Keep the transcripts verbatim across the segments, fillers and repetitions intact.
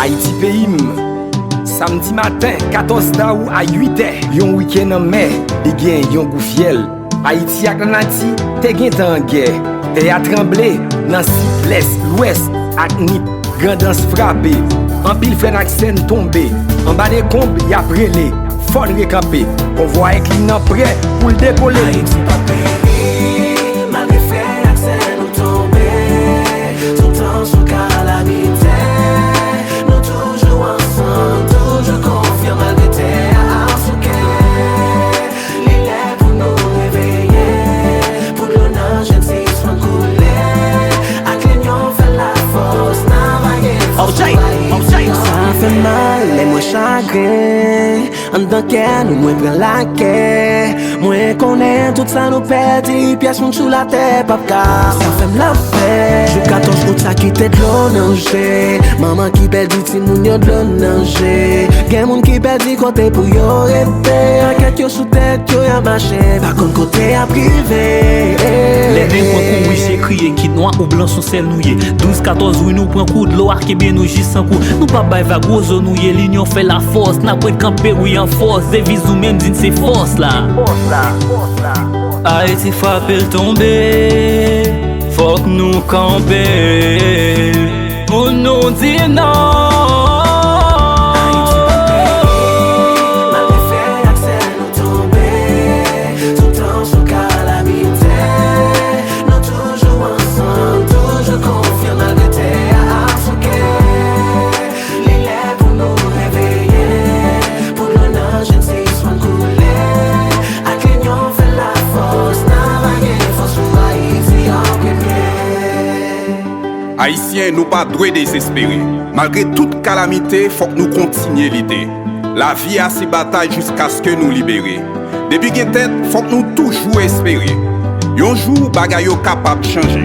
Ayiti peyi m. Samdi maten, katòz dawou a uit è. Yon wikenn anmè, li gen yon gou fyèl. Ayiti ak lanati te gentan an gè. Tè a tranble nan sid, lès, lwès ak nip. Grandans frape. Anpil frè n ak sè n tonbe. Anba dekonb, y ap rele. Fò n rekanpe. Konvwa enkli n an prè pou l dekole. Ayiti p ap peri, malgre frè ak sè nou tonbe. Toutan sou kalamite, nou toujou ansanm, toujou konfyan malgre tè a ap souke. Li lè pou nou reveye, pou dlo nan je n sispann koule. Ak linyon fè lafòs, n a pa gen fòs pou Ayiti. Sa fè m mal lè m wè chagren anndan kè nou, mwen pran lakè. Mwen konnen tout sa nou pèdi, pyès moun sou latè p ap ka. Sa fè m lapèn. Jou katòz out sa kite dlo nan je. Manman ki pèdi timoun yo, dlo nan je. Gen moun ki pèdi kote pou yo rete. Pakèt yo sou tèt yo, y ap mache, pa konn kote y ap rive. Lè nèg mwen kouri, se kriye, kit nwa ou blan, s on sèl nou ye. Douz katòz wi, nou pran kou, dlo a kenbe nou jis an kou. Nou p ap bay vag, wozo nou ye, linyon fè lafòs. N ap ret kanpe wi an fòs. Deviz nou menm di n se fòs la. Ayiti frape l tonbe, fòk nou kanpe pou nou di non. Ayiti pa peri, malgre frè ak sè nou tonbe, toutan sou kalamite, nou toujou ansanm, toujou konfyan malgre tè a ap souke. Li lè pou nou reveye, pou dlo nan je n sispann koule. Ak linyon fè lafòs, n a pa gen fòs pou Ayiti an premye. Ayisyen, nou pa dwe dezespere. Malgre tout kalamite, fòk nou kontinye lite. Lavi a se batay jiskaske nou libere. Depi gen tèt, fòk nou toujou espere. Yon jou, bagay yo kapab chanje.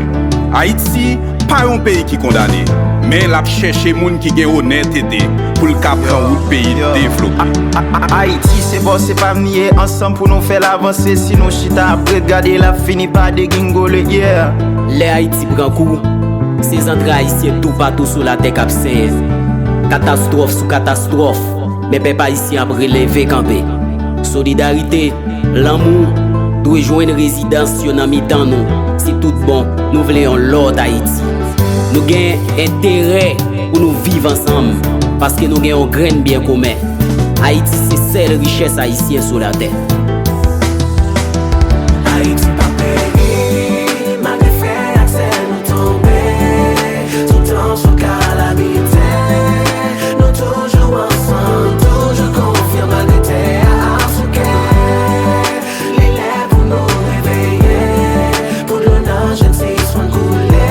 Ayiti pa yon peyi ki kondane, men l ap chèche moun ki gen onètete pou l ka pran wout peyi devlope. Ayiti se pa w, se pa m li ye, ansanm pou nou fè l avanse. Si nou chita ap ret gade, l ap fini pa degingole, yeah. Lè Ayiti pran kou, se zantray ayisyen toupatou sou latè k ap senyen. Katastwòf sou katastwòf, men pèp ayisyen ap releve kanpe. Solidarite, lanmou dwe jwenn rezidans yo nan mitan nou, si tout bon nou vle yon lòt Ayiti. Nou gen enterè pou nou viv ansanm, paske nou gen yon grenn byen komen. Ayiti se sèl richès ayisyen sou latè. Ayiti pa peri, malgre frè ak sè nou tonbe, toutan sou kalamite, nou toujou ansanm, toujou konfyan malgre tè a ap souke. Li lè pou nou reveye, pou dlo nan je n sispann koule.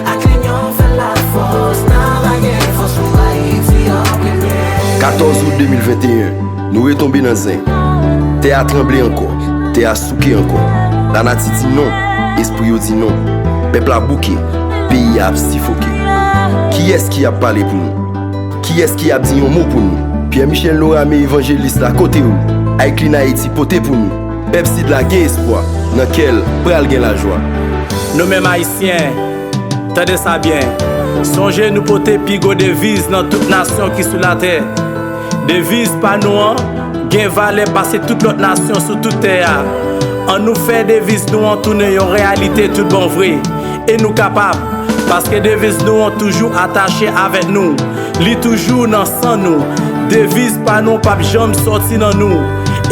Ak linyon fè lafòs, n a pa gen fòs pou Ayiti an premye. Katòz out de mil venteyen, nou retonbe nan zen. Tè a tranble ankò, tè a souke ankò. Lanati di non, espri yo di non. Pèp la bouke, peyi a ap sifoke. Kiyès ki ap pale pou nou? Kiyès ki ap di yon mo pou nou? Pierre Michel Loramé, evanjelis la, kote w? Aycline Haïti pote pou nou. Pèp Sid la gen espwa, nan kè l pral gen lajwa. Nou menm Ayisyen, tande sa byen. Sonje nou pote pi gwo deviz nan tout nasyon ki sou latè. Deviz pa nou an gen valè pase tout lòt nasyon sou tout tè a. Ann nou fè deviz nou an tounen yon reyalite tout bon vre. E nou kapab, paske deviz nou an toujou atache avèk nou. Li toujou nan san nou. Deviz pa nou p ap janm sòti nan nou.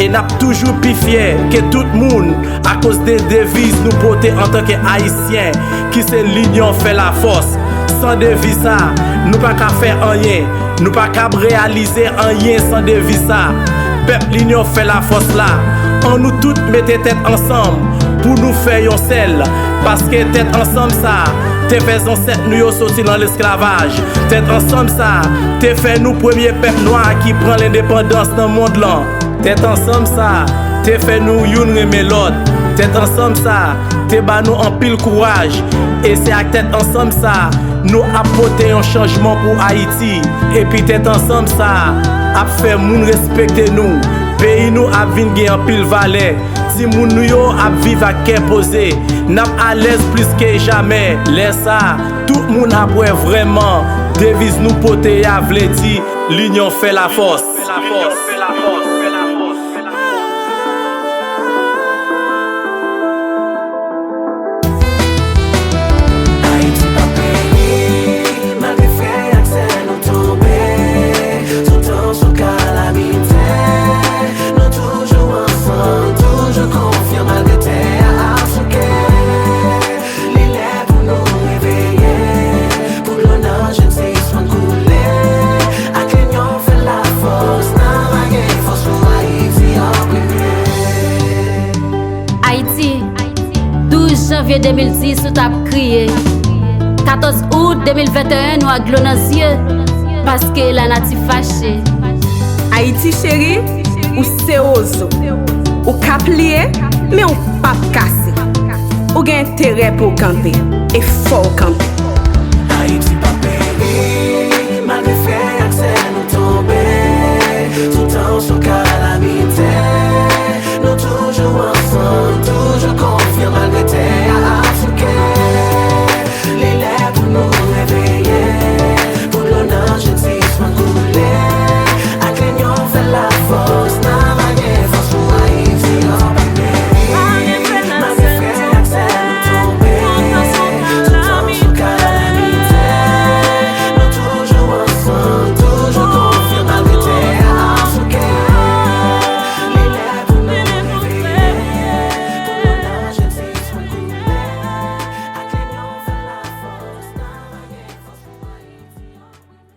E n ap toujou pi fyè ke tout moun akoz de deviz nou pote antanke Ayisyen, ki se linyon fè lafòs. San deviz sa, nou pa ka fè anyen. Nou pa kab reyalize anyen san deviz sa. Pèp linyon fè lafòs la, ann nou tout mete tèt ansanm pou nou fè yon sèl, paske tèt ansanm sa te fè zansèt nou yo soti nan lesklavaj. Tèt ansanm sa te fè nou premye pèp nwa ki pran lendepandans nan mond lan. Tèt ansanm sa te fè nou youn renmen lòt. Tèt ansanm sa te ba nou anpil kouraj. E se ak tèt ansanm sa nou ap pote yon chanjman pou Ayiti. Epi tèt ansanm sa ap fè moun respekte nou. Peyi nou ap vin gen anpil valè. Timoun nou yo ap viv ak kè poze. N ap alèz plis ke jamè. Lè sa, tout moun ap wè vrèman Deviz nou pote a vle di, linyon fè lafòs. Ayiti pa peyi, malgre frè ak sè nou tonbe, toutan sou kalamite, nou toujou ansanm, toujou konfyan malgre tè a ap souke. Li lè pou nou reveye, pou dlo nan je n sispann koule. Ak linyon fè lafòs, n a lage fòs pou Ayiti an premye. Ayiti, douz janvye de mil dis, ou t ap kriye. Katòz out de mil venteyen, nou ak dlo nan zye, paske lanati fache. Ayiti cheri, ou se wozo. Ou ka pliye, men ou p ap kase. Ou gen enterè pou w kanpe, e fò w kanpe.